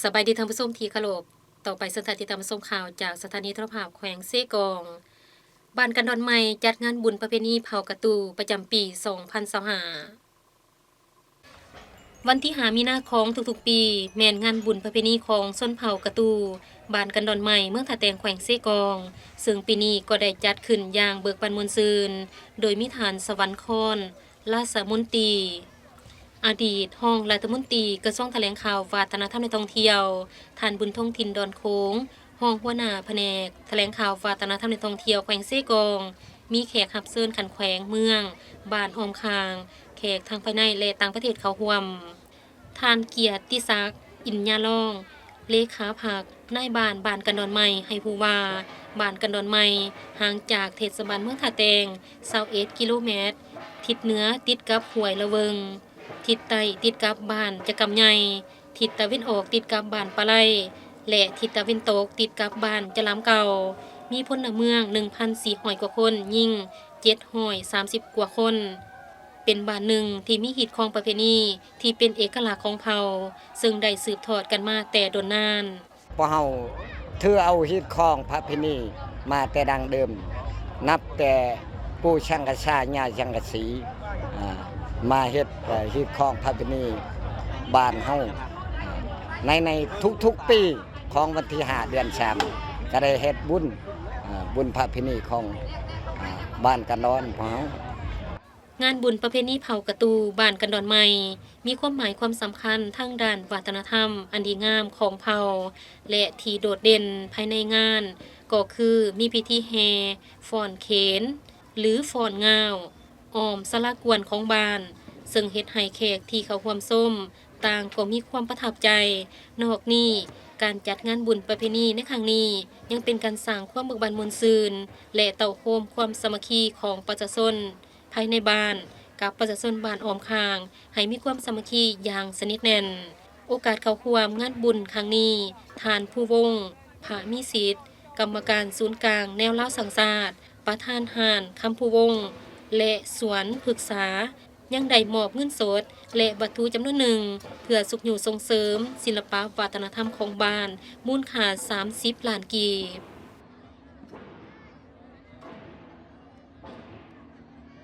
ສະບາຍດີທ່ານຜູ້ຊົມທີ່ເຄົາລົບ. ຕໍ່ໄປເຊີນທ່ານຕິດຕາມຊົມຂ່າວຈາກສະຖານີໂທລະພາບແຂວງເຊກອງ. ບ້ານກັນດອນໃໝ່ຈັດງານບຸນປະເພນີເຜົາກະຕູປະຈຳປີສອງພັນຊາວຫ້າ. ວັນທີຫ້າມີນາຂອງທຸກໆປີ ແມ່ນງານບຸນປະເພນີຂອງຊົນເຜົ່າກະຕູ ບ້ານກັນດອນໃໝ່ ເມືອງທ່າແຕງ ແຂວງເຊກອງ, ເຊິ່ງປີນີ້ກໍໄດ້ຈັດຂຶ້ນຢ່າງເບີກບານມ່ວນຊື່ນ ໂດຍມີທ່ານ ສະຫວັນຄອນ ລາຊະມົນຕີ ອະດີດຮອງລັດຖະມົນຕີກະຊວງຖະແຫຼງຂ່າວ ວັດທະນະທຳ ແລະ ທ່ອງທ່ຽວ, ທ່ານ ບຸນທົງ ຖິ່ນດອນໂຂງ ຮອງຫົວໜ້າພະແນກຖະແຫຼງຂ່າວ ວັດທະນະທຳ ແລະ ທ່ອງທ່ຽວແຂວງເຊກອງ, ມີແຂກຮັບເຊີນຂັ້ນແຂວງ, ເມືອງ, ບ້ານອ້ອມຂ້າງ, ແຂກທັງພາຍໃນ ແລະ ຕ່າງປະເທດເຂົ້າຮ່ວມ. ທ່ານ ກຽດຕິສັກ ອິນຍາລອງ ເລຂາພັກນາຍບ້ານບ້ານກັນດອນໃໝ່ ໃຫ້ຮູ້ວ່າ ບ້ານກັນດອນໃໝ່ຫ່າງຈາກເທດສະບານເມືອງທ່າແຕງຊາວເອັດກິໂລແມັດ, ທິດເໜືອຕິດກັບຫ້ວຍລະເວີງ, ທິດໃຕ້ຕິດກັບບ້ານຈະກຳໃຫຍ່, ທິດຕາເວັນອອກຕິດກັບບ້ານປາໄລ ແລະ ທິດຕາເວັນຕົກຕິດກັບບ້ານຈະລາມເກົ່າ. ມີພົນລະເມືອງໜຶ່ງພັນສີ່ຮ້ອຍກວ່າຄົນ, ຍິງເຈັດຮ້ອຍສາມສິບກວ່າຄົນ. ເປັນບ້ານໜຶ່ງທີ່ມີຮີດຄອງປະເພນີທີ່ເປັນເອກະລັກຂອງເຜົ່າ, ເຊິ່ງໄດ້ສືບທອດກັນມາແຕ່ດົນນານ. ພວກເຮົາຖືເອົາຮີດຄອງປະເພນີມາແຕ່ດັ້ງເດີມ, ນັບແຕ່ປູ່ສັງກະສາ ຍ່າສັງກະສີ ອາ ມາເຮັດ ເອີ ຮີດຄອງປະເພນີບ້ານເຮົາ ໃນ ໃນທຸກໆປີຂອງວັນທີຫ້າເດືອນສາມ ກະໄດ້ເຮັດບຸນ ອາ ບຸນປະເພນີຂອງ ອາ ບ້ານກະນອນຂອງເຮົາ. ງານບຸນປະເພນີເຜົາກະຕູບ້ານກັນດອນໃໝ່ ມີຄວາມໝາຍຄວາມສຳຄັນທາງດ້ານວັດທະນະທຳອັນດີງາມຂອງເຜົ່າ ແລະ ທີ່ໂດດເດັ່ນພາຍໃນງານກໍຄືມີພິທີແຫ່ຟ້ອນເຂນ ຫຼື ຟ້ອນງາວ ອ້ອມສາລາກວນຂອງບ້ານ, ເຊິ່ງເຮັດໃຫ້ແຂກທີ່ເຂົ້າຮ່ວມຊົມຕ່າງກໍມີຄວາມປະທັບໃຈ. ນອກນີ້, ການຈັດງານບຸນປະເພນີໃນຄັ້ງນີ້ ຍັງເປັນການສ້າງຄວາມເບີກບານມ່ວນຊື່ນ ແລະ ເຕົ້າໂຮມຄວາມສາມັກຄີຂອງປະຊາຊົນ ພາຍໃນບ້ານກັບປະຊາຊົນບ້ານອ້ອມຂ້າງ ໃຫ້ມີຄວາມສາມັກຄີຢ່າງສະໜິດແໜ້ນ. ໂອກາດເຂົ້າຮ່ວມງານບຸນຄັ້ງນີ້, ທ່ານ ພູວົງ ພະມີສິດ ກຳມະການສູນກາງແນວລາວສ້າງຊາດ, ປະທານຮ້ານຄຳພູວົງ ແລະ ສວນພຶກສາ ຍັງໄດ້ມອບເງິນສົດ ແລະ ວັດຖຸຈຳນວນໜຶ່ງ ເພື່ອຊຸກຍູ້ສົ່ງເສີມສິລະປະວັດທະນະທຳຂອງບ້ານ ມູນຄ່າສາມສິບລ້ານກີບ.